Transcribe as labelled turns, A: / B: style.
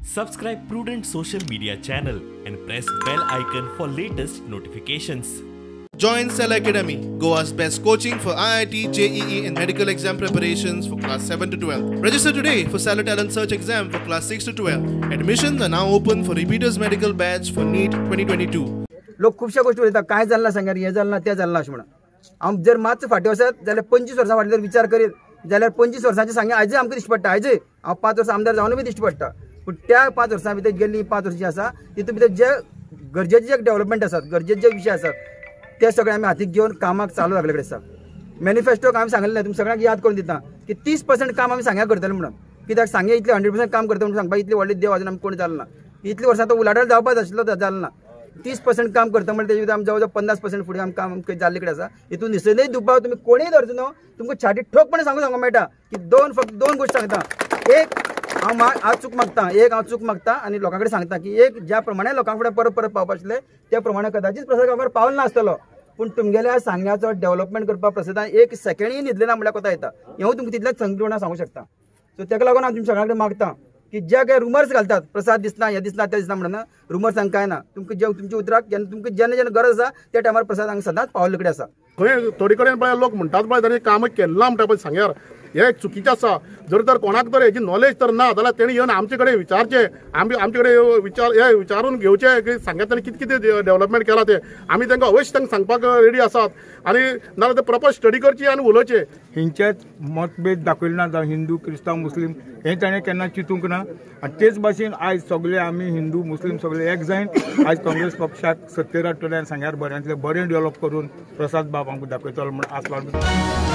A: Subscribe Prudent Social Media channel and press bell icon for latest notifications.
B: Join Cell Academy, Goa's best coaching for IIT, JEE and medical exam preparations for class 7 to 12. Register today for Cellar Talent Search exam for class 6 to 12. Admissions are now open for repeaters medical batch for NEET 2022.
C: लोक खुबश्या गोष्टी उलयता, कांय जालें ना सांग्यार, हें जालें ना, तें जालें ना अशें म्हणून. हांव जर मातसो फाटीं वचत जाल्यार 25 वर्सां फाटल्यान जर विचार करीत जाल्यार 25 वर्सांचें सांगें आयजय आमकां दिश्टी पडटा. आयजय हांव 5 वर्सां आमदार जावन बी दिश्टी पडटा. पूण त्या 5 वर्सां भितर गेल्लीं 5 वर्सां जीं आसा तितून भितर जे गरजेचे जे डेव्हलपमेंट आसात, गरजेचे जे विशय आसात ते सगळे आमी हातीक घेवन कामाक चालू लागले कडेन आसा. मॅनिफेस्टोक आमी सांगलें, तुमी सगळ्यांक याद करून दिता की 30% काम आमी सांग्यार करतले म्हणून. कित्याक सांगे इतलें 100% काम करता म्हणून सांगपाक इतले व्हडले देव अजून आमी कोण जालें ना. इतलीं वर्सां तो उलाढाल जावपाक आशिल्लो जालें ना. 30% काम करता म्हणल्यार तेजे भितर आमी जवळ जवळ 50% फुडें आमी काम जाल्ले कडेन आसा. हितून निसर्गय दुबाव तुमी कोणूय धरचो न्हू, तुमकां छाती ठोकपणे सांगू सांगूंक मेळटा की फक्त दोन गोश्टी सांगता. एक हांव आज चूक मागता, एक हांव चूक मागता आनी लोकां कडेन सांगता की एक ज्या प्रमाणे लोकां फुडें परत परत पावपा आशिल्लें त्या प्रमाणे कदाचीत प्रसाद गांवकार पावल नासतलो, पूण तुमगेल्या सांग्याचो डेव्हलपमेंट करपाक प्रसादान एक सेकंडय न्हिदलें ना म्हणल्यार कोता येता. हेंवूय तुमकां तितलेंच संगीपणा सांगूंक शकता. सो ताका लागून हांव तुमच्या सगळ्यां कडेन मागता की जे काय रुमर्स घालतात प्रसाद दिसना, हें दिसना, तें दिसना म्हणून रुमर्सांक कांय ना. तुमकां जे तुमच्या उतराक जेन्ना तुमकां जेन्ना जेन्ना गरज आसा त्या टायमार प्रसाद हांगा सदांच पावल्ले कडेन आसा.
D: खंय थोडे कडेन पळय लोक म्हणटात पळय ताणें काम केलें ना म्हणटा पळय सांग्यार, हें एक चुकीचें आसा. जर तर कोणाक तर हेजी नॉलेज तर ना जाल्यार तेणी येवन आमचे कडेन विचारचें, आमी आमचे कडेन विचार हे विचारून घेवचें की सांग्यार ताणें कितें कितें डेव्हलपमेंट केलां तें. आमी तांकां अवश्य तांकां सांगपाक रेडी आसात आनी नाजाल्यार ते प्रॉपर स्टडी करची आनी उलोवचें.
E: हिंचेच मतभेद दाखयले ना, जावं हिंदू क्रिस्तांव मुस्लीम हें ताणें केन्ना चिंतूंक ना. आनी तेच भाशेन आयज सगळे आमी हिंदू मुस्लीम सगळे एक जायन आयज काँग्रेस पक्षाक सत्तेर हाडटले आनी सांग्यार बऱ्यांतलें बरें डेव्हलप करून प्रसाद बाब आमकां दाखयतलो म्हूण आस बाळगुता.